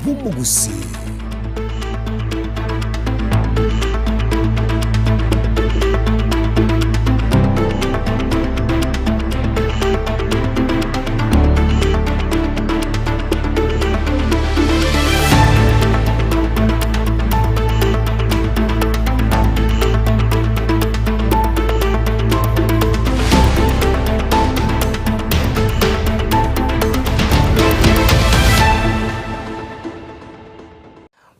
bw'Omogusii.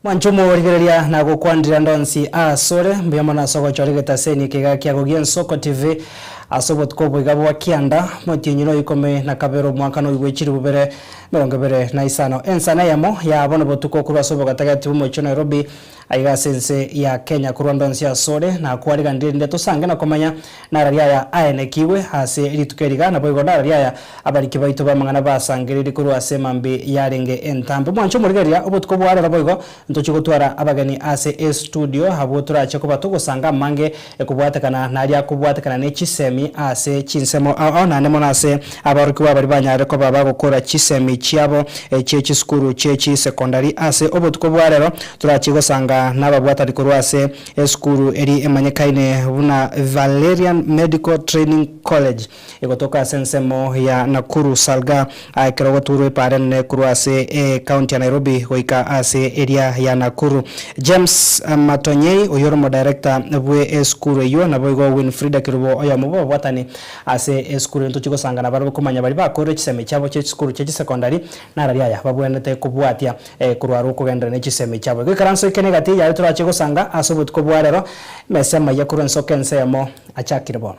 Mwanche omorigereria na gokwanera ndonsi asore, mbuya mono ase ogochora egetaseni eke iga kiago gia Ensoko TV ase obotuko obo iga bwa kianda, motienyi na oikomi na kabere omwaka na oigwe chilifu bibere 25. Ensana eyemo ya bono botuko korwa ase obogatagati bw'omochie o Nairobi aiga ase ense ya Kenya korwa ndonsi asore nakwariganirie erinde tosange na komanya narari aya aenekigwe ase rituko eri iga naboigo narari aya abariki baito b'amang'ana basangereiri korwa ase emambi yarenge entambe. Mwanche omorigereria obotuko bwa rero boigo ntochie gotwara abageni ase estudio abwo torache koba togosanga amange ekobwatekana naria akobwatekana ne chisemi ase chinsemo ao ao naende mono ase aborokigwa baria banyarire koba bagokora chisemi chiabo chie chisukuru chie chisekondari. Ase obotuko bwa rero torachie gosanga nababwatani korwa ase esukuru eria emanyekaine buna Valerian Medical Training College egotoka ase ensemo ya Nakuru Salga ekero ogoturwa epaara enene korwa ase ecounty ya Nairobi goika ase eria ya Nakuru. James Matonyei oyio ore omodirector bwe esukuru eyio naboigo Winfrida Kerubo oyomo bw'ababwatani ase esukuru eyio ntochie gosanga nabarabwo komanya baria bakorire chisemi chiabo chie chisukuru chie chisekondari narari aya babwenerete kobwatia korwa arwo kogenderera ne chisemi chiabo. Igo ikaranso eke negati yaye torache gosanga ase obotuko bwa rero emesa amaiya korwa ensoko ensemo achakire bono.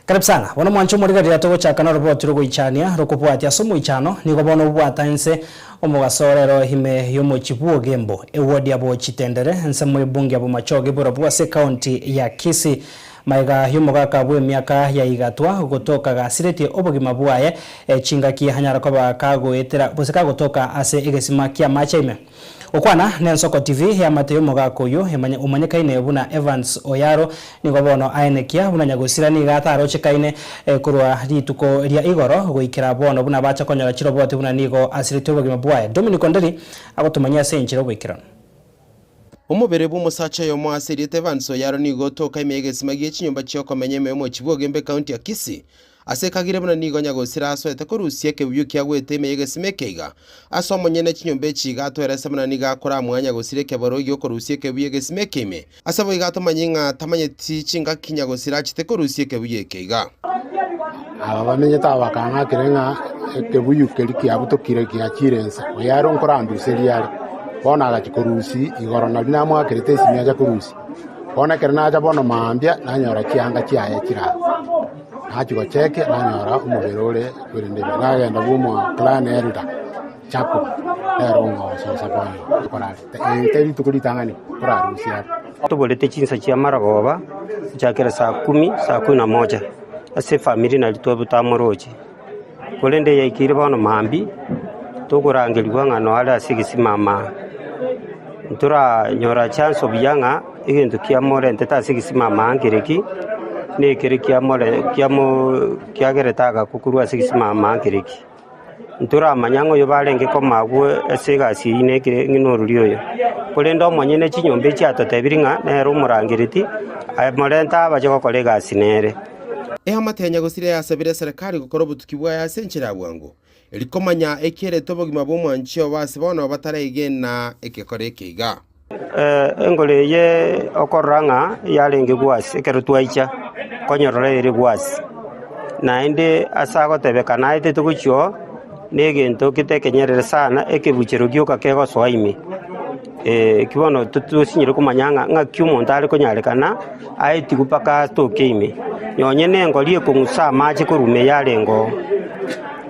Karibu sana. Bono mwanche omorigereria togochaka noroboti rogoichania rokobwatia ase omoichano, nigo bono obwata ense omogaso rero ime y'omochie bw'Ogembo, eward ya Bochitendere, ensemo y'ebunge ya Bomachoge borobwo ase ecounty ya Kisii. Magega y'omogaka bw'emiaka ya igatwa gotoka gasiretie obogima bwaye chingaki anyara koba kagoetera gose kagotoka ase egesima ki'amache ime. Gokwana n'Ensoko TV eamate y'omogaka oyio omanyekaine buna Evans Oyaro nigo bono aenekia buna nyagosira nigo atarochekaine korwa rituko ria igoro goikera bono buna bacha konyora chiroboti buna nigo asiretie obogima bwaye. Dominic Onderi agotomanyia ase enchera oboikeranu. Omobere bw'omosacha oyomo ase erieta Evans Oyaro nigo otoka ime y'egesima gie chinyomba chi'okomenya ime y'omochie bw'Ogembe ekaunti ya Kisii. Ase ekagire buna nigo nyagosira asoete korusia ekebuyu kiagwete ime y'egesima eke iga. Ase omonyene chinyomba echi iga atwerese buna nigo akoramwa nyagosira ekeboro gi'okorusia ekebuyu egesima eke ime. Ase boigo atomanye ng'a tamanyeti chingaki nyagosira achete korusia ekebuyu eke iga. Aba bamenyete aba bakang'akire ng'a ekebuyu keria kiabutokire giachire inse, oyo ere nkoranduseria are. Bono agachia korusia igoro nario namoakerete esimi acha korusia. Bono ekero nacha bono mambia, nanyora chianga chiaye chire aa. Nachia gochekia nanyora omobere ore korende ime, nagenda bwa omo clan elder Jacob, nere ong'ososa bono korare, eri tari rituko ritang'ani korarusia are. Toborete chinsa chia marogoba gochakera saa kumi, saa kumi na moja, ase efamiri naria twamoroche. Korende yaikeire bono mambia, tokorangerigwa ng'a noare ase egesimama. Ntoranyora chance buya ng'a egento kiamorentete ase egesimama nkereki, na ekere kiamore kiamo kiagerete agakwa korwa ase egesimama nkereki. Ntoramanya ng'a oyo barenge koma agwo ase egasi eyio nekere ng'a norori oyo. Korende omonyene chinyomba echi atotebirie ng'a nere omorangereti, morente abache gokora egasi nere. Eamate ya nyagosira yasabire eserekari gokora obotuki bwaye ase enchera ya bwango, erio komanya ekierete obogima bw'omwanchi obo ase bono bataraegena egekora eke iga. Engoro eye okorora ng'a yarenge gwasi ekero twaicha konyorora ere gwasi, naende ase agotebekana aetete gochia oo, na egento gete ekenyerere sana ekebuchero gioka kegosoa ime. Ekio bono tosinyire komanya ng'a ng'aki omonto are konyarekana aetigwe mpaka atoke ime. Nonye na engori ekong'usa amache korwa ime yarenge oo.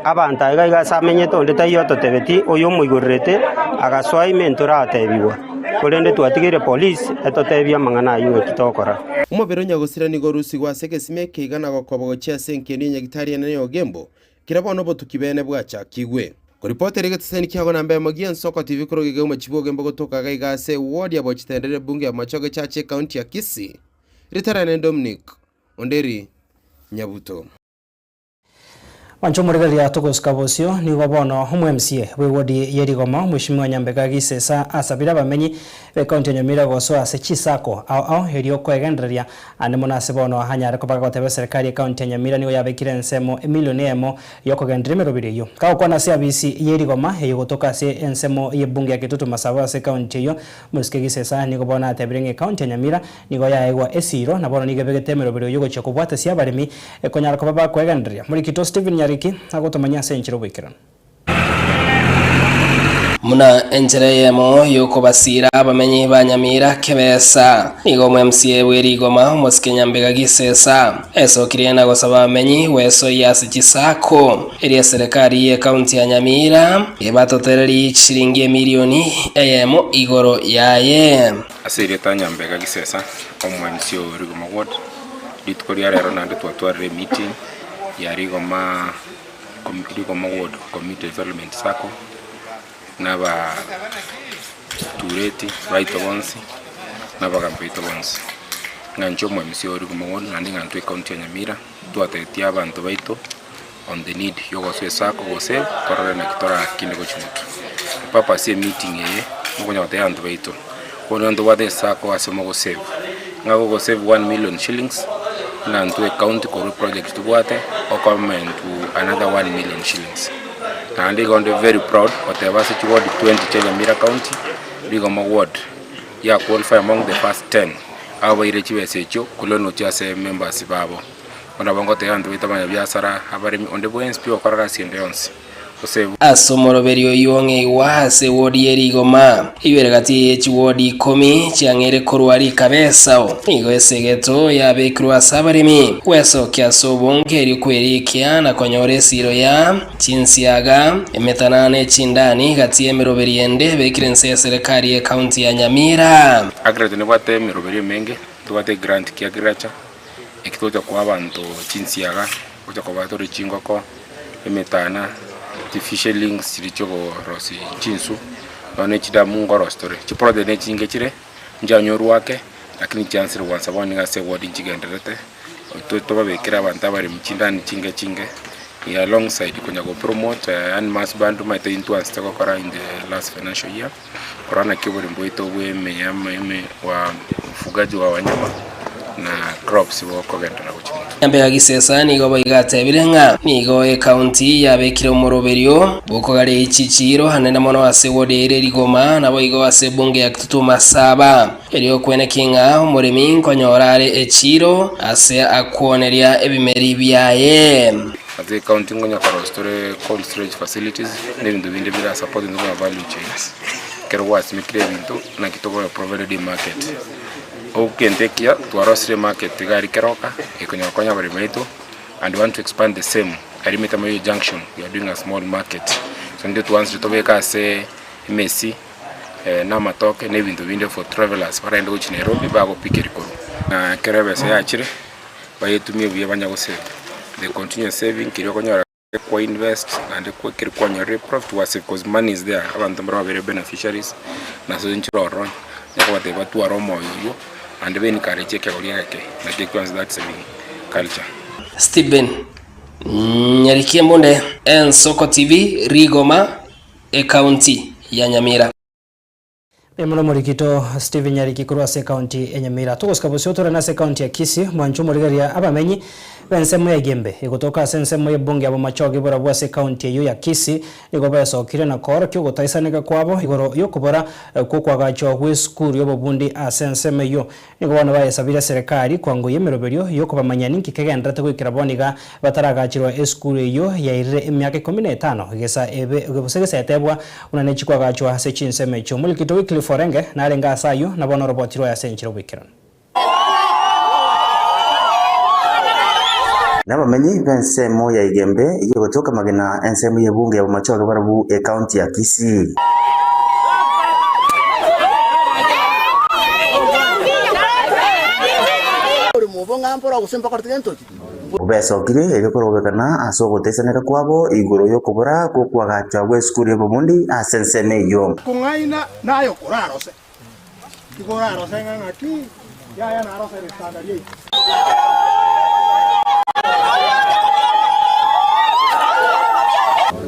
Abanto aiga iga ase amenyete onde taiyo ototebeti oyo omoigorerete agasoa ime ntoratebigwa, korende twatigeire polisi etotebie amang'ana ayio ng'aki togokora. Omobere o nyagosira nigo orusigwe ase egesima eke iga na gokoba gochia ase engencho ya Nyagitari enene ya Ogembo, kera bono obotuki bene bwachakigwe. Koripotera egeteseni kiago namba emo gi'ensoko TV korwa iga omochie bw'ogembo gotoka iga iga ase eward ya Bochitendere ebunge ya Machoge Church ecounty ya Kisii, Ritarane Dominic Onderi Nyabuto. Mwanche omorigereria togosuka bosio, nigo bono omo-MCA bw'ewodi ye Rigoma Omweshimiwa Nyambega Gisesa asabire abamenyi b'ecounty ya Nyamira gosoa ase chisacco ao ao erio koegendereria ande mono ase bono anyare koba gagoteba eserekari y'ecounty ya Nyamira nigo yabekire ensemo emilioni eyemo y'okogendereria emeroberi eyio. Kagokwana ase abisi ye Rigoma eyio gotoka ase ensemo y'ebunge ya Kitutu Masaba ase ecounty eyio Omosike Gisesa nigo bono atebire ng'a ecounty ya Nyamira Nigo yaegwa esiiro, na bono nigo ebegete emeroberi oyio gochia kobwatesia abaremi, ekonyara koba bakwegendereria. Morikito Stephen Nyariki agotomanyia ase enchera oboikeranu. Buna enchera eyemo y'okobasiira abamenyi ba Nyamira kebesa, nigo omo-MCA bw'erigoma omosike Nyambega Gisesa esokirie na gosaba abamenyi gwesoyia ase chisako eria eserekari y'ekaunti ya Nyamira ebatotererie chishiringi emilioni eyemo igoro yaye. Ase erieta Nyambega Gisesa, omo-MC o Rigoma Ward, rituko ria rero naende twatwarire emeeting ya Rigoma Rigoma Ward Community Development Sacco, na abatureti baito bonsi, na abagambi baito bonsi. Ng'a inche omo-MC o Rigoma Ward naende ng'a intwe ecounty ya Nyamira, twatebetie abanto baito on the need yogosoa esacco gose torore naki torakine gochia motwe. Epurpose ye meeting eye nokonya gotebia abanto baito, bono ntobwate esacco ase mogosave, ng'a gogosave 1 million shillings, ng'a intwe ecounty korwa eproject tobwate okoment another 1 million shillings. Naende igo nde very proud goteba ase chiward 20 chia Nyamira county, Rigoma ward ya qualify among the first 10 abo baire chibesa echio korwa ase members babo. Bono nabo ngotebia abanto baito abanyabiasara, abaremi, onde bwensi pi ogokora gasi ende yonsi, gose. Ase omoroberi oyio ong'eigwa ase ewodi ye rigoma, eyio ere gati ye chiwodi ikomi chiang'eire korwa rikabesao, nigo esegeto yabekirwe ase abaremi, gwesokia ase obonge erio kwerikia na konyora esiiro ya chinsiaga, emetanana ne chindani gati y'emeroberi ende ebekire inse y'eserekari y'ecounty ya Nyamira. Agriculture nebwate emeroberi emenge, ntobwate grant ki agriculture, Eki togocha koa abanto chinsiaga, gocha kobaa tore chingoko, emetana, chifisherings chiria chiokorosia chinsu, nonya ne chidamu nkorosia tore. Chiproject ne chinge chire, nchianyorwa ake, lakini chiansire gwansa bono nigo ase eward nchigendererete, to tobabekere abanto abaremi chindani chinge chinge, alongside konya go promote animal husbandry omanyete intwe twansete gokora in the last financial year. Korwa naki oboremi bwaito bw'emeyama ime bwa ufugaji wa wanyama na crops bokogenderera gochia motwe. Nyambega Gisesa nigo boigo atebire ng'a nigo ecounty yabekire omoroberio bw'okogaria chichiiro anene mono ase ward ere Rigoma naboigo ase ebunge ya Kitutu Masaba erio kweneki ng'a omoremi nkonyora are echiiro ase akwoneria ebimeri biaye. Ase ecounty nkonya korosia tore cold storage facilities na ebinto binde bira support intwe buna value chains. Ekero gwasimekire ebinto naki tokoba provided emarket. Egento ekiya twarosirie emarket iga aria Keroka ekonya gokonya abaremi baito and we want to expand the same aria Metamayio junction we are doing a small market. So intwe twansire tobeke ase emesi na amatoke na ebinto binde for travellers baragende gochia Nairobi bagopikeri korwa. Na ekero ebesa yachire bayetumie buya banya gosave, they continue saving keria okonyora kwa invest naende ekero kwanyorire profit gwa save cause money is there abanto mbare babere beneficiaries naso inche ororo nkobatebia batware omoyo oywo naende ba encourage ekegori egeke naki ekwansa that saving culture. Stephen Nyarikembunde, Ensoko TV, Rigoma, Ecounty ya Nyamira. Mbuya mono omorikito Stephen Nyariki korwa ase ecounty ya Nyamira. Togosika bosio torane ase ecounty ya Kisii, mwanche omorigereria abamenyi b'ensemo ya Igembe egotoka ase ensemo y'ebunge ya Bomachoge borabwo ase ecounty eyio ya Kisii nigo besokire na koorokia ogotaisaneka kwabo igoro y'okobora kw'okoagachwa gw'esukuru y'obobundi ase ensemo eyio. Nigo bono bayesabire eserekari kwangoyia emeroberio y'okobamanyia ninki kegendererete goikera bono iga bataragachirwa esukuru eyio yairire emiaka ikomi na etano gesa ebe gose gesetebwa buna nechikwagachwa ase chinsemo echio. Omorikito Wycliffe Orenge narenge ase ayio na bono oroboti rwaye ase enchera oboikeranu. Nabamenyi b'ensemo ya Igembe eyio egotoka magena ensemo y'ebunge ya Bomachoge barabwo ecounty ya Kisii. Ore mobo ng'a mbora gose mbakorete gento ki? Besokirie erio korobekana ase ogotaisaneka kwabo igoro y'okobora gw'okoagachwa gw'esukuru y'obobundi ase ensemo eyio. Kong'aina naye okorarose, tiga orarose ng'a ng'aki, yaya narose ritanda riaito.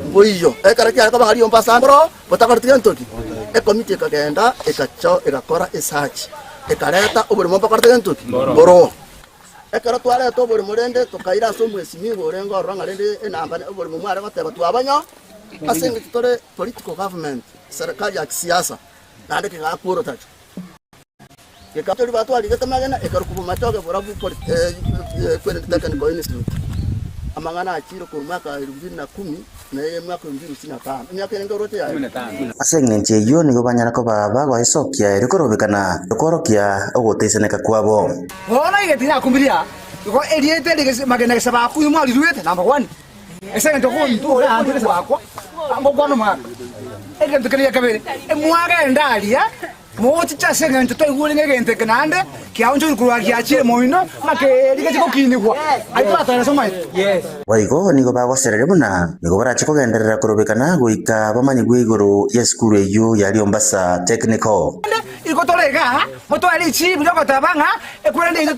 Mboiyo, ekero kiare koba ng'a riomba ase aro, botakoreti gento ki? Ekomiti ekagenda egacha egakora esearch, ekareta oboremo mbokorete gento ki? Mboroo. Ekero twareta oboremo rende tokaira ase omwesimigwa orenge ororo ng'a rende enamba oboremo mware goteba twabanyo ase eng'encho tore political government, serikali ya kisiasa, naende kegakworotacha. Gekatori batwarigete amagena ekarokwa bomachoge borabu Poly Technical Institute. Amang'ana achire korwa mwaka elfu mbili na kumi na mwaka elfu mbili isini na tano. Emiaka erenge oroche yaye? Ase engencho eyio nigo banyara koba bagoesokia erio korobekana kworokia ogotaisaneka kwabo. Bono iga tinyakumbiria igo erieta eri magena gese bakuyu mwariruete number one ase eng'encho omonto ore aande gese bakwa ngokwana omogaka. Egento keria gia kabere, mwagenda aria mogochicha ase eng'encho twaigure ng'a egento eke naende kiaonchoirwe korwa giachire moino ng'a keri geche gokinigwa. Aye twatoera ase omoeto. Boigo nigo bagosereria buna nigo barache kogenderera korobekana goika bamanyigwe igoro y'esukuru eyio ya Riombasa Technical. Igo tore igaa, motware richibu ri'ogoteba ng'a ekwenda yaito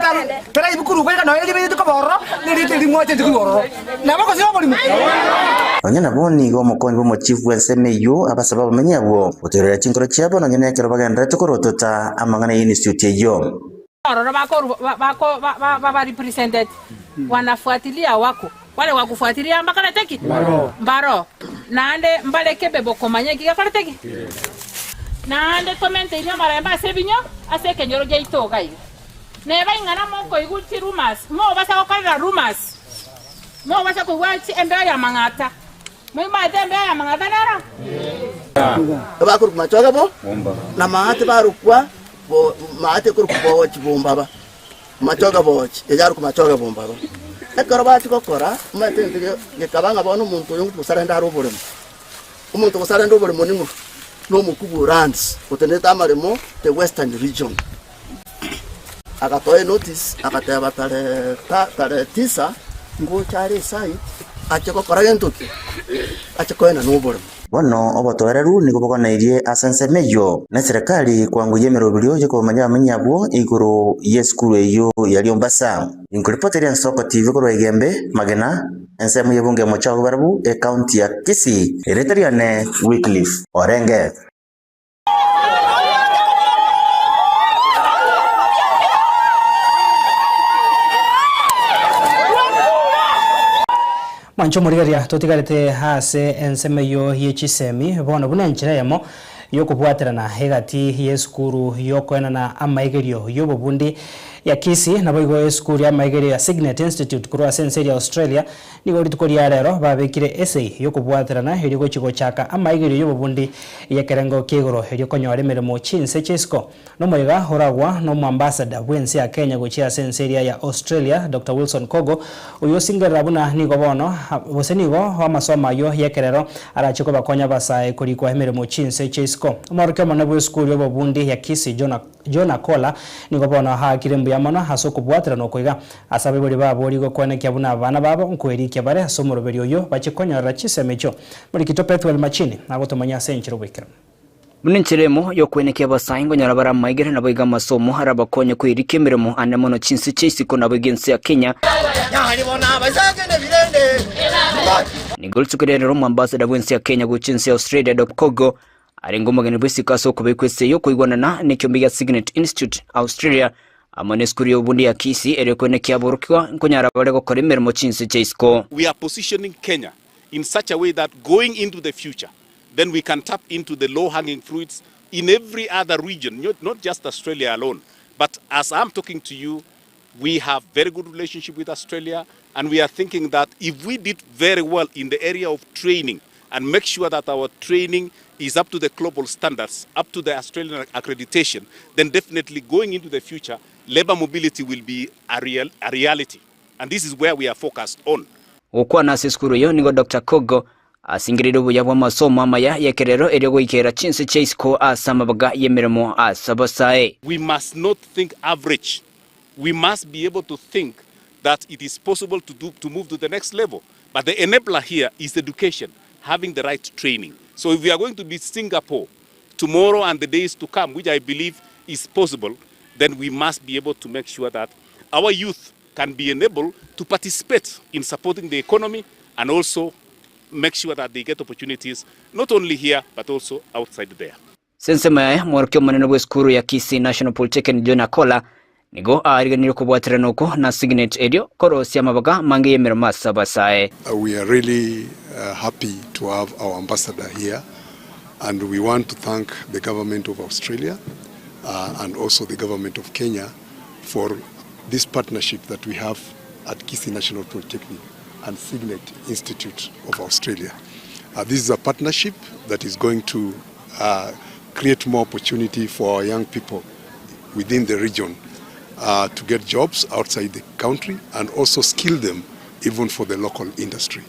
teraibu korwa iga nonya ribe rituko bororo, ne riito eri mwachenche korwa ororo. Nabo gose oborimo. Nonya nabo nigo omokonyi bw'omochifu bw'ensemo eyio abasaba abamenyi abwo gotoereria chinkoro chiabo nonya nekero bagendererete korotota amang'ana y'institute eyio. Ororo bako represented wanafuatilia wako wale wakufuatilia mbakorete ki? Mbaro. Naende mbare kebe bokomanya eki gekorete ki? Naende tomenteirie amarembe ase ebinyo ase ekenyoro giaito iga iga. Neba ing'ana mokoigwa chi rumors, mobasa gokorera rumors, mobasa koigwa chi embeo y'amang'ata. Moimaete embeo y'amang'ata nero? Abakorokwa machoge bo, na maate barokwa bo maate ekorokwa boochi bombaba. Machoge boochi, eyo arokwa machoge bombaba. Ekero bachia gokora, omanyete egento ge gekaba ng'a bono omonto oyo gose arende are oboremo. Omonto gose arende oboremo ning'o? Nomokubwa o lands, otenenete amaremo the western region. Agatoa enotice, agateba tarehe ta tarehe tisa, ngocha are esite, ache gokora gento ki? Ache koenana oboremo. Bono obotoereru nigo boganeirie ase ensemo eyio, na eserekari kwanguya emeroberio y'okobamanyia abamenyi abwo igoro y'esukuru eyio ya Riombasa. Inkoripoteria Ensoko TV korwa Igembe, Magena, ensemo y'ebunge ya Mochagu Barabu, ecounty ya Kisii. Erieta riane Wycliffe Orenge. Mwanche omorigereria totigarete ase ensemo eyio ye chisemi bono buna enchera eyemo y'okobwaterana egati y'esukuru y'okoenana amaigerio y'obobundi ya Kisii naboigo esukuru y'amaigerio ya Signet Institute korwa ase ense eria Australia Nigo rituko ria rero babekire esegi y'okobwaterana erio gochia gochaka amaigerio y'obobundi y'ekerengo kia igoro erio konyora emeremo chinse chi'isiko. Nomoyega oragwa n'omoambassador bw'ense ya Kenya gochia ase ense eria ya Australia Doctor Wilson Kogo oyio osingerera buna nigo bono gose nigo amasomo ayio y'ekerero arachie kobakonya abasae korikwa emeremo chinse chi'isiko. Omworokia omonene bw'esukuru y'obobundi ya Kisii Jonah John Akola nigo bono aakire mbuya mono ase okobwaterana oko iga, ase abaibori babo rigokoenekia buna abana babo nkoerikia bare ase omoroberi oyio bachie konyorera chisemi echio. Morikito Pethuel Machini agotomanyia ase enchera oboikeranu. Buna enchera emo y'okoenekia abasae nkonyora bare amaigere naboigo amasomo arabakonye koerikia emeremo ande mono chinse chia isiko naboigo ense ya Kenya. Nigo rituko riria rero omwambassador bw'ense ya Kenya gochia ense ya Australia Dr Kogo Arenge omogeni bw'esiko ase okobekwa ase y'okoigwanana nekiombe gia Signet Institute, Australia, amo nesukuru y'obobundi ya Kisii ere koenekia aborokigwa nkonyara bare gokora emeremo chinse chia isiko. We are positioning Kenya in such a way that going into the future then we can tap into the low hanging fruits in every other region, not just Australia alone. But as I'm talking to you, we have very good relationship with Australia and we are thinking that if we did very well in the area of training and make sure that our training is up to the global standards, up to the Australian accreditation, then definitely going into the future, labor mobility will be a, real, a reality. And this is where we are focused on. Gokwana ase esukuru eyio nigo Dr. Kogo asingereire obuya bw'amasomo amaya y'ekerero erio goikera chinse chia isiko ase amabaga y'emeremo ase abasae. We must not think average. We must be able to think. that it is possible to do to move to the next level. But the enabler here is education, having the right training. So if we are going to be Singapore tomorrow and the days to come, which I believe is possible, then we must be able to make sure that our youth can be enabled to participate in supporting the economy and also make sure that they get opportunities not only here but also outside there. Ase ensemo yaye, omworokia omonene bw'esukuru ya Kisii National Polytechnic John Akola nigo aariganirie okobwaterana oko na Signet erio korosia amabaga mange y'emeremo ase abasae. We are really happy to have our ambassador here and we want to thank the government of Australia and also the government of Kenya for this partnership that we have at Kisii National Polytechnic and Signet Institute of Australia. This is a partnership that is going to uh, create more opportunity for our young people within the region uh, to get jobs outside the country and also skill them even for the local industry.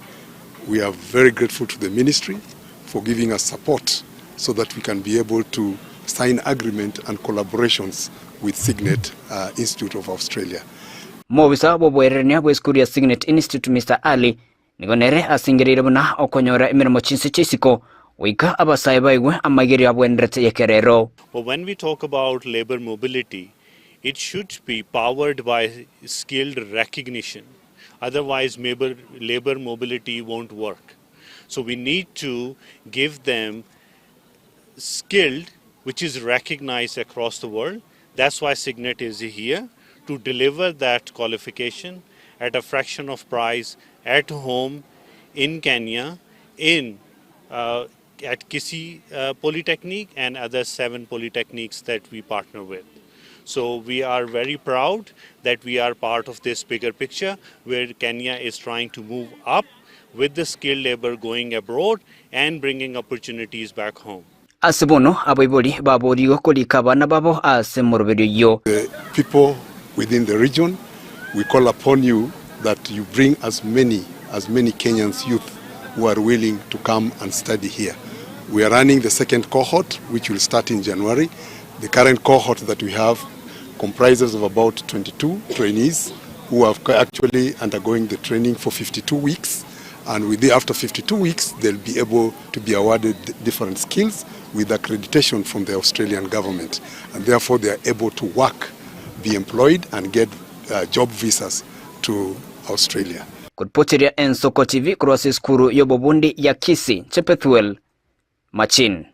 We are very grateful to the ministry for giving us support so that we can be able to sign agreement and collaborations with Signet uh, Institute of Australia. Mobisa bw'oboererania bw'esukuru ya Signet Institute Mr. Ali Nigo nere asingereire buna okonyora emeremo chinse chia isiko, goika abasae baigwe amaigerio abwenerete y'ekerero. But when we talk about labour mobility, it should be powered by skilled recognition. Otherwise, labour mobility won't work. So we need to give them skilled, which is recognized across the world. That's why Signet is here to deliver that qualification at a fraction of price at home in Kenya, in uh, at Kisii uh, Polytechnic and other seven polytechnics that we partner with. So we are very proud that we are part of this bigger picture where Kenya is trying to move up with the skilled labor going abroad and bringing opportunities back home. Ase bono abaibori baboorigwe korika abana babo ase omoroberio oyio. The people within the region, we call upon you that you bring as many as many Kenyans youth who are willing to come and study here. We are running the second cohort which will start in January. The current cohort that we have comprises of about 22 trainees who are actually undergoing the training for 52 weeks and with the, after 52 weeks they'll be able to be awarded different skills with accreditation from the Australian government and therefore they are able to work, be employed and get uh, job visas to Australia. Koripoteria Ensoko TV korwa ase esukuru y'obobundi ya Kisii, Chepethuel Machin.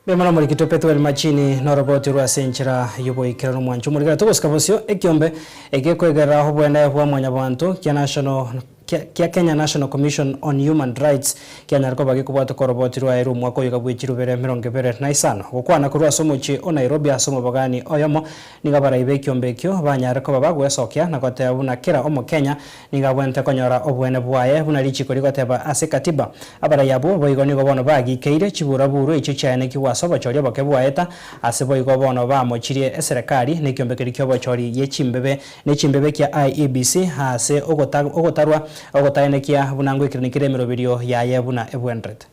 Mbuya morikitwe Pethuel Machini noroboti rwa ase enchera y'oboikeranu omwancho omorikera togosika bosio ekiombe egekwegerera obwene bwa mwanyabanto kia National kia Kenya National Commission on Human Rights kianyare koba gekobwatoka oroboti rwaye rw'omwaka oyoka bwe chirubere 25. Gokwana korwa ase omochie o Nairobi ase omobogani oyomo nigo abarai b'ekiombe ekio banyare koba bagwesokia na goteba buna kera omokenya Nigo abwenerete konyora oboene bwaye, buna richiko rigoteba ase Katiba. Abarai abwo boigo nigo bono bagiikeire chiburaburu echio chiaenekigwe ase obochori oboke bwaeta, ase boigo bono bamochirie eserekari na ekiombe keria ki'obochori gie chimbebe ne chimbebe kia IEBC ase ogotarwa ogotaenekia buna ngoikerania kere emeroberio yaye buna ebwenerete.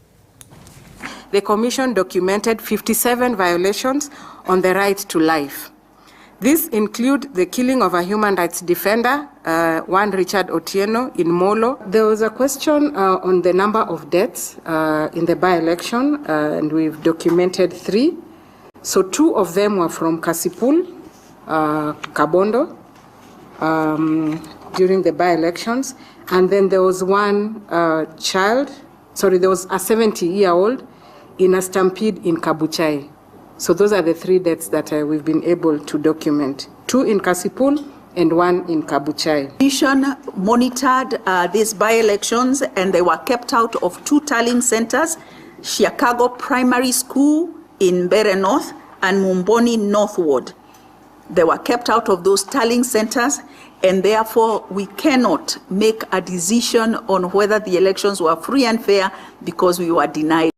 The Commission documented 57 violations on the right to life. These include the killing of a human rights defender, uh, one Richard Otieno in Molo. There was a question uh, on the number of deaths uh, in the by-election, uh, and we've documented three. So two of them were from Kasipul, uh, Kabondo, um, during the by-elections. And then there was one uh, child, sorry, there was a 70-year-old in a stampede in Kabuchai. So those are the three deaths that uh, we've been able to document. Two in Kasipul and one in Kabuchai. Commission monitored uh, these by-elections and they were kept out of two tallying centers, Chicago Primary School in Mbeere North and Mumboni North Ward. They were kept out of those tallying centers and therefore we cannot make a decision on whether the elections were free and fair because we were denied.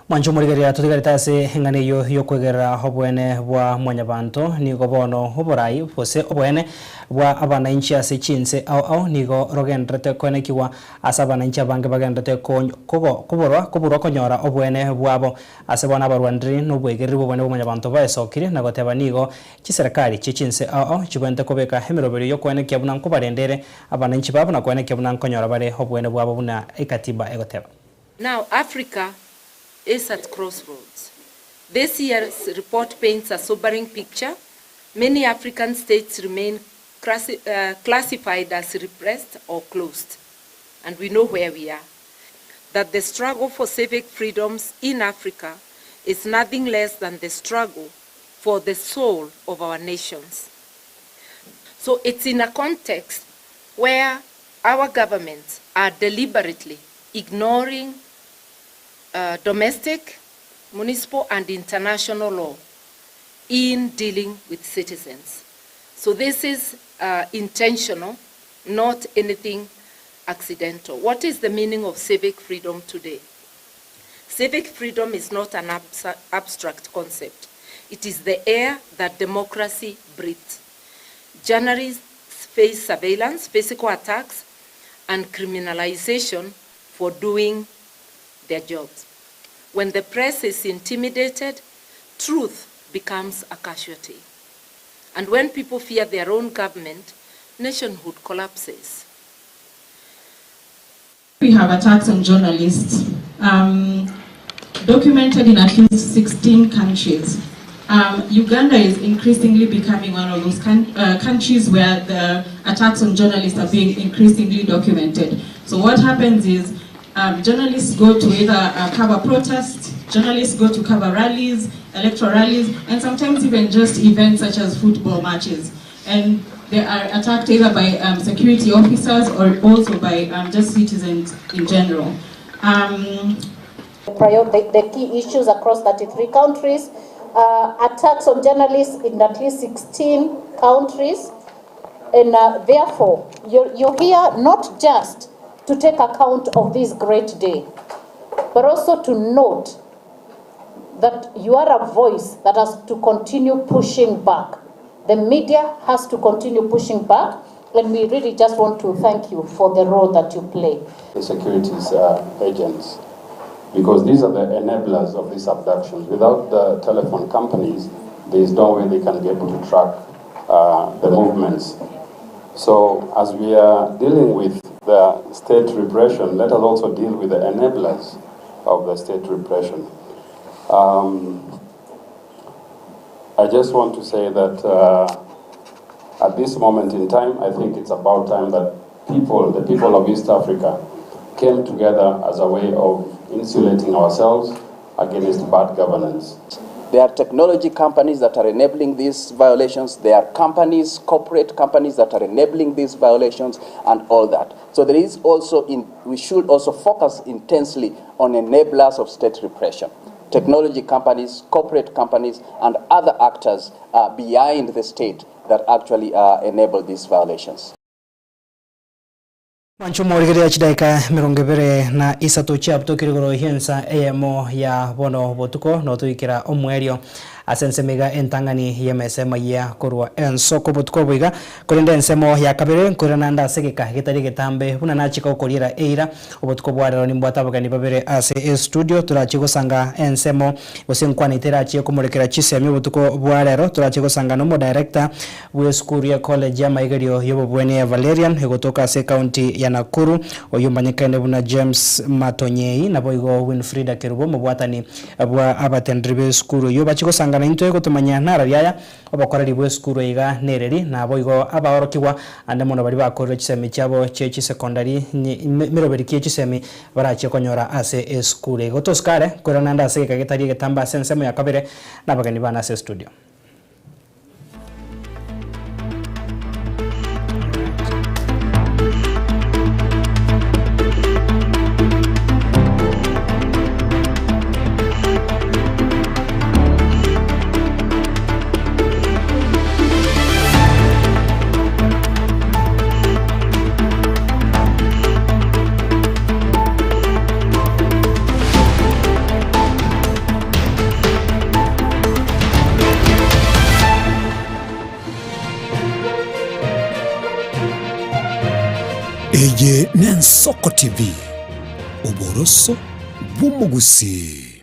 Mwanche omorigereria totigarete ase eng'ana eyio y'okwegerera oboene bwa Mwanyabanto, nigo bono oborai gose oboene bwa abanainchi ase chinse ao ao nigo rogendererete koenekigwa ase abanainchi abange bagendererete koborwa koborwa konyora oboene bwabo. Ase bono abarwaneri nobwegereri bw'oboene bwa Mwanyabanto baesokirie na goteba nigo chiserekari chie chinse ao ao chibwenerete kobeka emeroberio y'okoenekia buna nkobarendere abanainchi babo na koenekia buna nkonyora bare oboene bwabo buna ekatiba egoteba. Now Africa is at crossroads. This year's report paints a sobering picture. Many African states remain classified as repressed or closed, and we know where we are. That the struggle for civic freedoms in Africa is nothing less than the struggle for the soul of our nations. So it's in a context where our governments are deliberately ignoring uh, domestic, municipal, and international law in dealing with citizens. So this is uh, intentional, not anything accidental. What is the meaning of civic freedom today? Civic freedom is not an abstract concept. It is the air that democracy breathes. Journalists face surveillance, physical attacks, and criminalization for doing their jobs. When the press is intimidated, truth becomes a casualty. And when people fear their own government, nationhood collapses. We have attacks on journalists um, documented in at least 16 countries. Um, Uganda is increasingly becoming one of those uh, countries where the attacks on journalists are being increasingly documented. So what happens is um, journalists go to either uh, cover protests, journalists go to cover rallies, electoral rallies, and sometimes even just events such as football matches. And they are attacked either by um, security officers or also by um, just citizens in general. Um, the, the key issues across 33 countries, uh, attacks on journalists in at least 16 countries. And uh, therefore, you're, you're here not just to take account of this great day, but also to note that you are a voice that has to continue pushing back. The media has to continue pushing back, and we really just want to thank you for the role that you play. The securities agents, because these are the enablers of these abductions. Without the telephone companies, there is no way they can be able to track the movements. So as we are dealing with the state repression, let us also deal with the enablers of the state repression. Um, I just want to say that uh, at this moment in time, I think it's about time that people, the people of East Africa, came together as a way of insulating ourselves against bad governance. There are technology companies that are enabling these violations. There are companies, corporate companies that are enabling these violations and all that. So there is also, in, we should also focus intensely on enablers of state repression. Technology companies, corporate companies, and other actors uh, behind the state that actually uh, enable these violations. Mwancho morigereria chidaika emerongo ebere na isato chiabutokire igoro y'ensa eyemo ya bono botuko notoikera omwerio ase ensemo iga entang'ani y'emesa emayia korwa ensoko botuko obo iga korende ensemo ya kabere nkoirana ande ase egeka getari egetambe buna nachika gokoriera eira obotuko bwa rero nimbwate abageni babere ase estudio torachie gosanga ensemo gose enkwana iterachie komorekera chisemi obotuko bwa rero torachie gosanga na omodirector bw'esukuru ya college y'amaigerio y'obobwenia ya Valerian egotoka ase ecounty ya Nakuru, oyio omanyekaine buna James Matonyei, naboigo Winfrida Kerubo omobwatani bwa abatenderi b'esukuru eyio bachie gosangana intwe gotomanya nararia aya obokoreri bw'esukuru eiga nereri, naboigo abaorokigwa ande mono baria bakorire chisemi chiabo chie chisecondary meroberi ki echisemi barachie konyora ase esukuru eye. Gotosika are koirana ande ase egeka getari egetambe ase ensemo ya kabere nabageni bane ase estudio. Eye n'Ensoko TV, oboroso bw'omogusii.